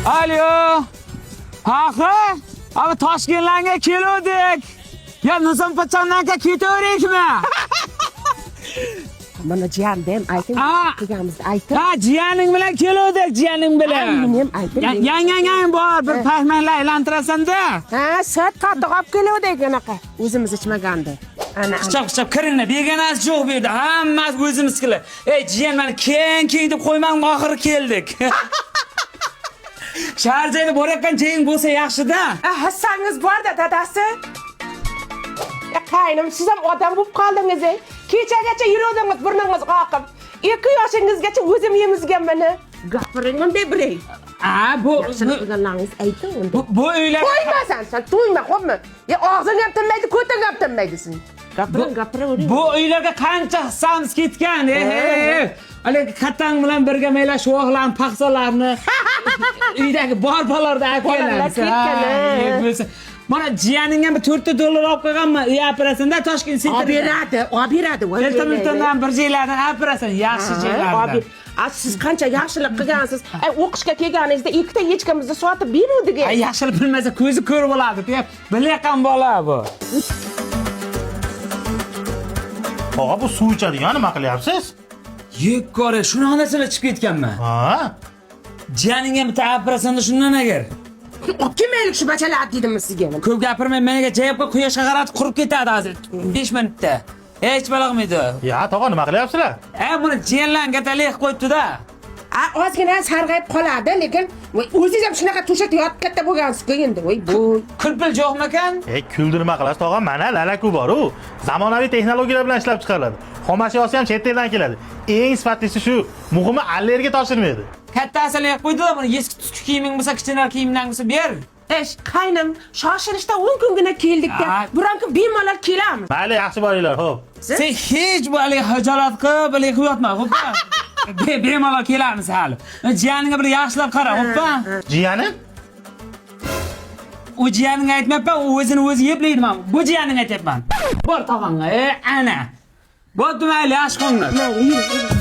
Alo. Ha. Abi Toshkentlarga keluvdik. Ya Nizam pachondan ketaverikmi? Mana jiyandim ayting. Ha. Kelganimizni aytib. Ha, jiyaning bilan keluvdik, jiyaning bilan. Meni ham ayting. Yang bor, bir pahmanlar aylantirasanda. Ha, sut qatiq olib keluvdik anaqa. O'zimiz ichmagandi. Ana. Quchoq quchoq kiringlar, begonasi yo'q bu yerda. Hammasi o'zimiznikilar. Ey jiyan, mana keng keng deb qo'ymang, oxiri keldik. Shahar joyda borayotgan joying bo'lsa yaxshi-da. Hissangiz bor-da dadasi. Ya qaynim, siz ham odam bo'lib qoldingiz. Ey. Kechagacha yuruvdingiz burningiz qoqib. 2 yoshingizgacha o'zim emizganman. Gapiring unday biring. Ha, bu Yaxshilik qilganlaringiz ayting unda. bu uylar Qo'ymasan sen, to'yma, xo'pmi? Ya og'zing ham tinmaydi, ko'ting ham tinmaydi sen. Gapiring, gapiravering. Bu uylarga qancha hissamiz ketgan, ey. Haligi katang bilan birga mayla shuvoqlarni, paxsalarni uydagi bor bolalarni olib Bolalar kelamiz. ketgan, ha. Bo'lsa. Mana jiyaning ham bir 4 ta dollar olib qo'yganman, uy operasinda Toshkent Olib City. beradi, olib beradi. Voy, Delta voy, voy. Miltondan bir joylardan olib berasan, yaxshi joylardan. A siz qancha yaxshilik qilgansiz. Ay o'qishga kelganingizda ikkita echkamizni sotib beruvdik. Ay yaxshilik bilmasa ko'zi ko'r bo'ladi, deb bilayotgan bola bu. Tog'a, bu suv ichadigan nima qilyapsiz? Yekkora shunaqa narsalar chiqib ketganman. Ha? Jiyaning ham bitta operasiyada shundan agar. Olib kelmaylik shu bachalarni dedimmi sizga? Ko'p gapirmay menga jayib qo'y, quyoshga qaratib qurib ketadi hozir 5 minutda. Hech balo qilmaydi. Ya tog'a, nima qilyapsizlar? Buni jiyanlarga talik qo'yibdi-da. A ozgina sarg'ayib qoladi, lekin voy, o'zingiz ham shunaqa to'shakda yotib katta bo'lgansiz-ku endi. Voy bu. Kulpil yo'qmikan? E, kuldi nima qilasiz tog'a? Mana lalaku bor-u. Zamonaviy texnologiyalar bilan ishlab chiqariladi. Xom ashyosi ham chet eldan keladi. Eng sifatlisi shu. Muhimi allergiya toshirmaydi. Kattasi lek qo'ydi-da, buni eski tuski kiyiming bo'lsa, kichkina kiyimdan bo'lsa ber. Esh, qaynim, shoshilishda 10 kungina keldik-da. Ha. Biron kun bemalol kelamiz. Mayli, yaxshi boringlar, xo'p. Sen hech bu haligi hijolat qilib, haligi qilib yotma, xo'pmi? Bemalol kelamiz hali. Jiyaningga bir yaxshilab qara, xo'pmi? Jiyani? U jiyaningga aytmayapman, u o'zini o'zi yeb man. Bu jiyaningga aytyapman. Bor tog'angga, ana. Bo'pti, mayli, yaxshi qilinglar. Mayli, yur, yur.